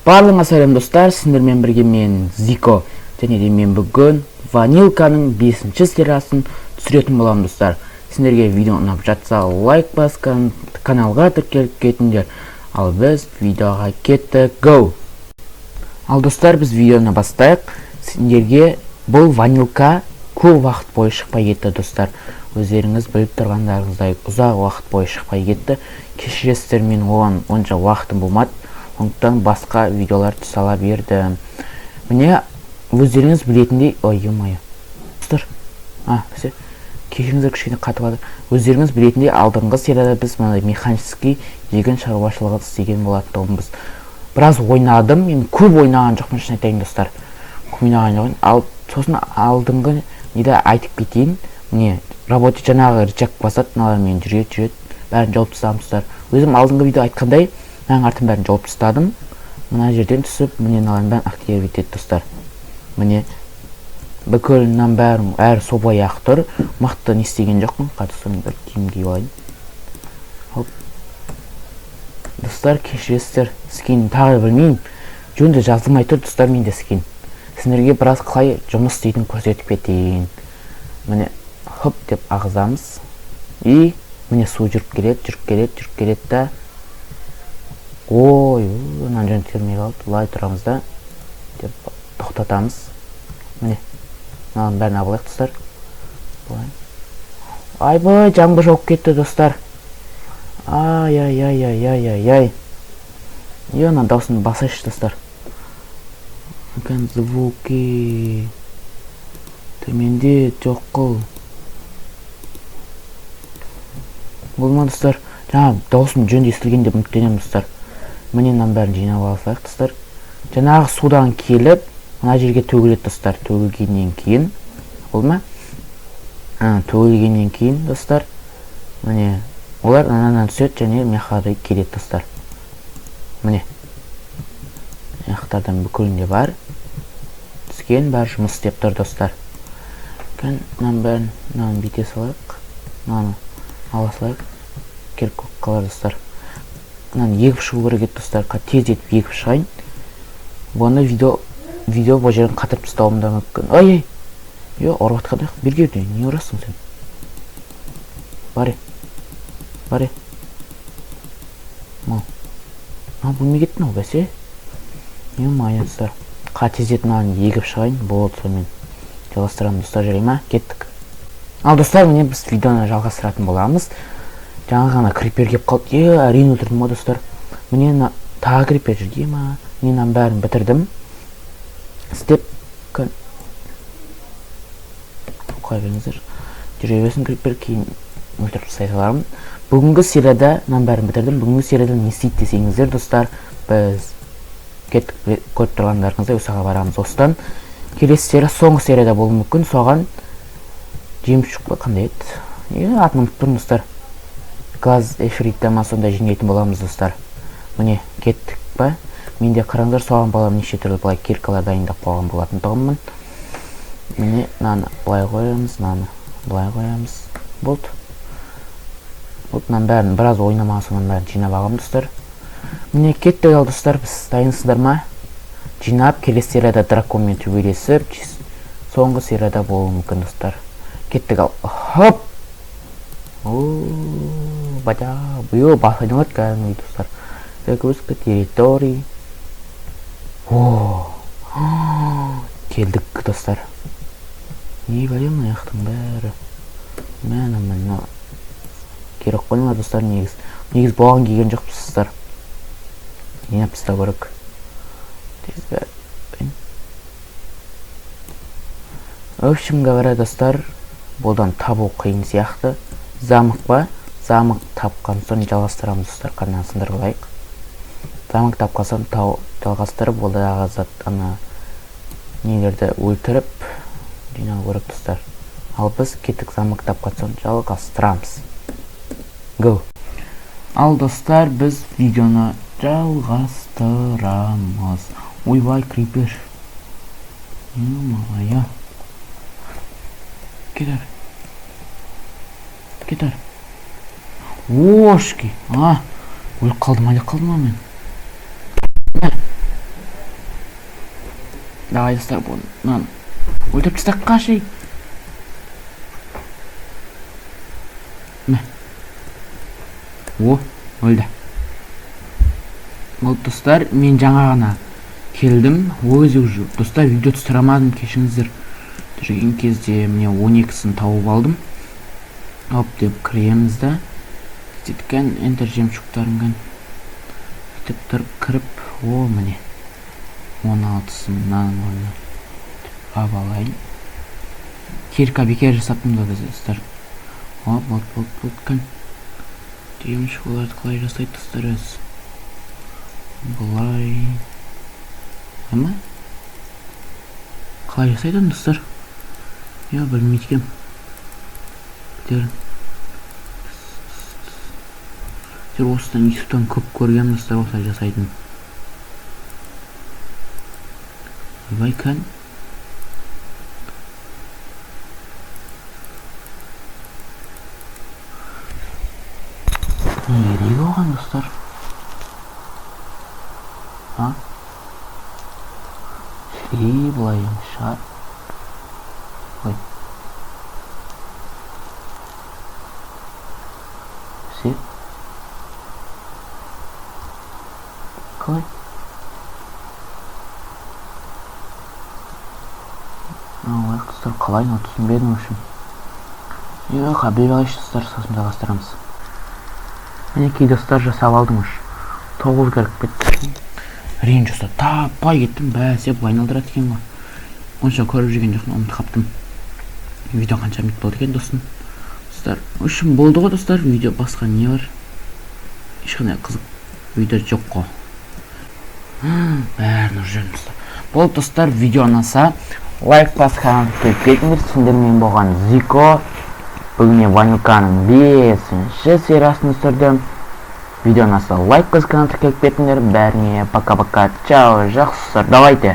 Барлығыңа сәлем, достар! Сіздермен бірге мен, Зико, және де мен бүгін Ванилканың бесінші сериясын түсіретін боламын, достар. Сендерге видео ұнап жатса, лайк басқан, каналға тіркеліп кетіңдер. Ал біз видеоға кеттік, go! Ал, достар, біз видеоны бастайық. Сендерге бұл Ванилка көп уақыт бойы шықпай кетті, достар. Өздеріңіз біліп тұрғандарыңыздай, ұзақ уақыт бойы шықпай кетті. Кешіресіздер, мен оған онша уақытым болмады, сондықтан басқа видеолар сала бердім. Міне, өздеріңіз білетіндей, ой, ё-моё, достар, а все, кешіріңіздер, кішкене қатып жатыр. Өздеріңіз білетіндей, алдыңғы серияда біз мынандай механический егін шаруашылығы істеген болатынбыз. Біраз ойнадым мен, көп ойнаған жоқпын, шын айтайын, достар, көп ойнаған жоқпын. Ал сосын алдыңғы неде айтып кетейін, міне, рабочий жаңағы рычаг басады, мыналармен жүреді, жүреді, бәрін жауып тастағанмын, достар. Өзім алдыңғы видео айтқандай, мынаның артын бәрін жауып тастадым. Мына жерден түсіп, міне, мыналардың бәрін активировать етеді, достар. Міне, бүкіл мынаның бәрін, бәрі солай ақ тұр, мықты не істеген жоқпын. Қазір бір киім киіп алайын. Хоп, достар, кешіресіздер, скин тағы білмеймін, жөнді жазылмай тұр, достар, менде скин. Сендерге біраз қалай жұмыс істейтінін көрсетіп кетейін. Міне, хоп деп ағызамыз, и міне, су жүріп келеді, жүріп келеді, жүріп келеді да. Ой, мынаны жөнді келмей қалды. Былай тұрамыз да деп тоқтатамыз. Міне, мынаның бәрін алып алайық, достар, былай. Айбай, жаңбыр жауып кетті, достар. Ай, ай, ай, ай, ай, ай, ай, е, мына дауысын басайыншы, достар. Екен звуки төменде, жоқ қыл болды ма, достар? Жаңа дауысым жөнді естілген деп үміттенемін, достар. Міне, мынаның бәрін жинап алсақ, достар, жаңағы судан келіп мына жерге төгіледі, достар. Төгілгеннен кейін болды ма? Төгілгеннен кейін, достар, міне, олар анадан түседі және мына жаққа келеді, достар. Міне, мына жақтардан бүкілінде бар түскен, бәрі жұмыс істеп тұр, достар. Мынаның бәрін, мынаны бүйте салайық, мынаны ала салайық, керек болып қалар, достар. Мынаны егіп шығу керек еді, достар. Тездетіп егіп шығайын. Бұны видео бұл жерін қатырып тастауым да мүмкін. Ай, ай, е, ұрып жатқан жоқ. Бері кел, не ұрасың сен? Бар, бар, мал мынау бөлмей кетті мынау, бәсе. Ё-моё, достар, тездетіп мынаны егіп шығайын, болды, сонымен жалғастырамын, достар. Жарай ма? Кеттік. Ал, достар, міне, біз видеоны жалғастыратын боламыз. Жаңа ғана крипер келіп қалды, е, әрең өлтірдім ғой, достар. Міне, мына тағы крипер жүр ма? Мен мынаның бәрін бітірдім істеп. Қоя беріңіздер, жүре берсін крипер, кейін өлтіріп тастай салармын. Бүгінгі серияда мынаның бәрін бітірдім. Бүгінгі серияда не істейді десеңіздер, достар, біз кеттік, көріп тұрғандарыңыздай, осыға барамыз. Осыдан келесі серия соңғы серияда болуы мүмкін. Соған жемшік па, қандай еді, е, атын ұмытып тұрмын, достар. Глаз ифрита ма, сондай жинайтын боламыз, достар. Міне, кеттік па? Менде, қараңдар, соған балам неше түрлі былай киркалар дайындап қойған болатын тұғынмын. Міне, мынаны былай қоямыз, мынаны былай қоямыз, болды, болды. Мынаның бәрін біраз ойнамаған соң, мынаның бәрін жинап алғанмын, достар. Міне, кеттік. Ал, достар, біз дайынсыздар ма? Жинап, келесі серияда драконмен төбелесіп, соңғы серияда болуы мүмкін, достар. Кеттік. Ал, хоп, о, бата, биыл бас айналады кәдімгідей, достар. Загрузка территорий. О, келдік, достар. Не бәле, мына жақтың бәрі, міне, мына керек қой мына, достар. Негізі бұған келген жоқпыз, достар. Жинап тастау керек тез бәрі. В общем говоря, достар, бұдан табу қиын сияқты. Замок па? Замок тапқан соң жалғастырамыз, достар. Қанан сындырып алайық. Замок тапқан соң тау жалғастырып, ондағы зат, ана нелерді өлтіріп жинау керек, достар. Ал біз кеттік, замок тапқан соң жалғастырамыз, go! Ал, достар, біз видеоны жалғастырамыз. Ойбай, крипер, ё-моё, кет ары, кет ары, ошки. А, өліп қалдым, өліп қалдым ма мен? Давай, достар, мынаны өлтіріп тастайық, қашай. Мә. О, өлді. Болды, достар, мен жаңа ғана келдім. Ол кезде уже, достар, видео түсіре алмадым, кешіріңіздер. Жүрген кезде міне 12-сін тауып алдым. Оп деп кіреміз да. Сөйткен enter жемчугтарын кән. Сөйтіп тұрып кіріп, о, міне. 16-сын мынаның орнына алып алайын. Кирка бекер жасаптым да, достар. Оп, болды, болды, болды, кән. Жемчуг оларды қалай жасайды, достар, өзі? Былай. Ама? Қалай жасайды оны, достар? Я білмейді екенмін. Бітерін. Осыдан ютубтан көп көргенмін, достар, осылай жасайтын. Ойбай, кән. Не керек оған, достар? А? И былай емес шығар. Ой. Все. Қалай? Ой, достар, қалай, но түсінбедім, в общем. Жоқ, біліп алайыншы, достар, сосын жалғастырамыз. Мінекей, достар, жасап алдым уж. 9 керек бітті. Ренж, достар, таппай кеттім, бәсе, бұл айналдырады екен ғой. Онша көріп жүрген жоқпын, ұмытып қалыптым. Видео қанша минут болды екен, достым? Достар, в общем, болды ғой, достар, видео, басқа не бар? Ешқандай қызық видео жоқ қой. Бәрін уже жүрмін, достар. Болды, достар, видео ұнаса, лайк басып каналға кетіңдер. Сендермен болған Зико. Бүгін мен Ванилканың 5-ші сериясын түсірдім. Видео ұнаса, лайк басып каналға тіркеліп кетіңдер. Бәріне пока-пока, чао, жақсы, достар, давайте.